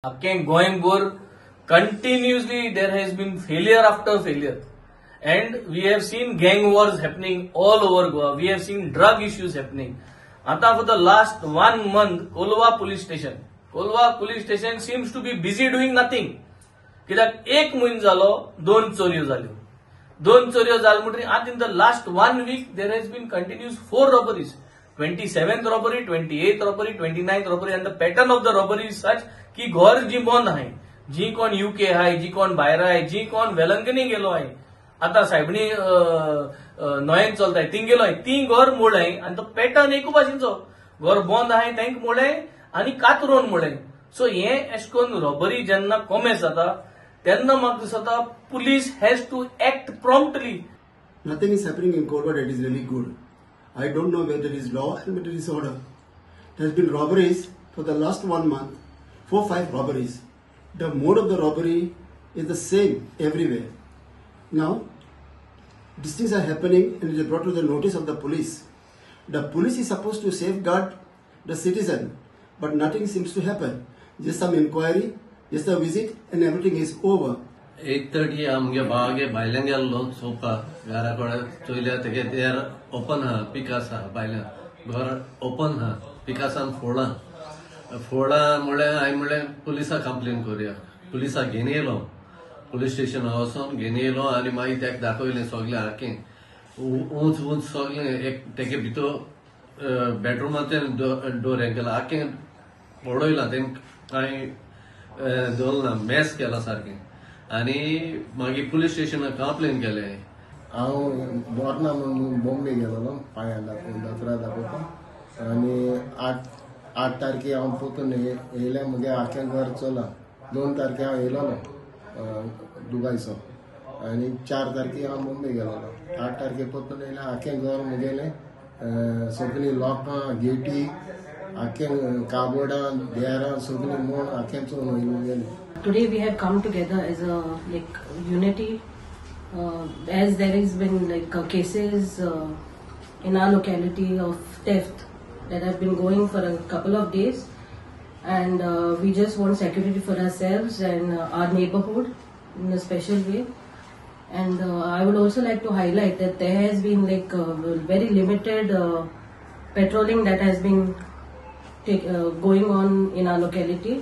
अख्खें गोंयभर continuously there has been failure after failure and we have seen gang wars happening all over Goa. We have seen drug issues happening. आता for the last one month Colva police station seems to be busy doing nothing. कित्याक एक म्हयनो जालो, दोन चोरयो जाल्यो. दोन चोरयो जाल्यो म्हणटकीर आतां in the last one week there has been continuous four robberies: 27th robbery, 28th robbery, 29th robbery. And the pattern of the robbery is such की घर जी बंद आहाय, जी कोण युके आहाय, जी कोण भायर आहाय, जी कोण वेलंकनी गेलो आहाय, आतां सायबणी नोयेन चलताय थिंग गेलो आहाय, ती घर मोडलाय. आनी तो पॅटर्न एकू भाशेनचो, घर बंद आहाय तांकां मोडलाय आनी कातरोन मोडलाय. सो हे एशें करून रॉबरी जेन्ना कोमेस जाता तेन्ना म्हाका दिसता police has to act promptly. Nothing is happening in Colva that is really good. I don't know whether there is law and whether there is order. There has been robberies for the last one month, four, five robberies. The mode of the robbery is the same everywhere. Now, these things are happening and it is brought to the notice of the police. The police is supposed to safeguard the citizen, but nothing seems to happen. Just some inquiry, just a visit, and everything is over. 8:30 आमगे भावागे भायल्यान गेल्लो चोवपाक. घरा कडेन चोयल्यार तेगे दार open आहा, पिकास आहा भायल्यान, घर ओपन आहा, पिकासान फोडां फोडां. म्हणलें हांवें, म्हणलें पुलिसाक कंप्लेन करुया. पुलिसाक घेवन येयलो, पुलीस स्टेशनार वचोन घेवन येयलो आनी मागीर तेका दाखयलें सगळें आखें उंच उंच सगळें. एक तेगे भितर बेडरुमांतल्यान डोर हें केलां, आखें पडयलां तेंका, कांय दवरना, मॅस केला सारकें. आनी मागीर पुलीस स्टेशनार कंप्लेन केलें. हांव बोरना म्हणून बॉम्बे गेलेलो पांयां दाखोवन, दोतोरा दाखोवपाक. आनी 8 तारखे हांव परतून येयलें. मुगे आख्खें घर चोयलां. 2 तारखे हांव येयलोलो दुबयचो आनी 4 तारखे हांव बॉम्बे गेलोलो. 8 तारखे परतून येयलें, आख्खें घर मुगेलें सगळीं लोकां, गेटी, आख्खें काबोर्डां, देरां सगळीं मोड, आख्खें चोवन वयलें मुगेलें. Today we have come together as a like unity, as there has been like cases in our locality of theft that have been going for a couple of days, and we just want security for ourselves and our neighborhood in a special way. And I would also like to highlight that there has been like very limited patrolling that has been going on in our locality.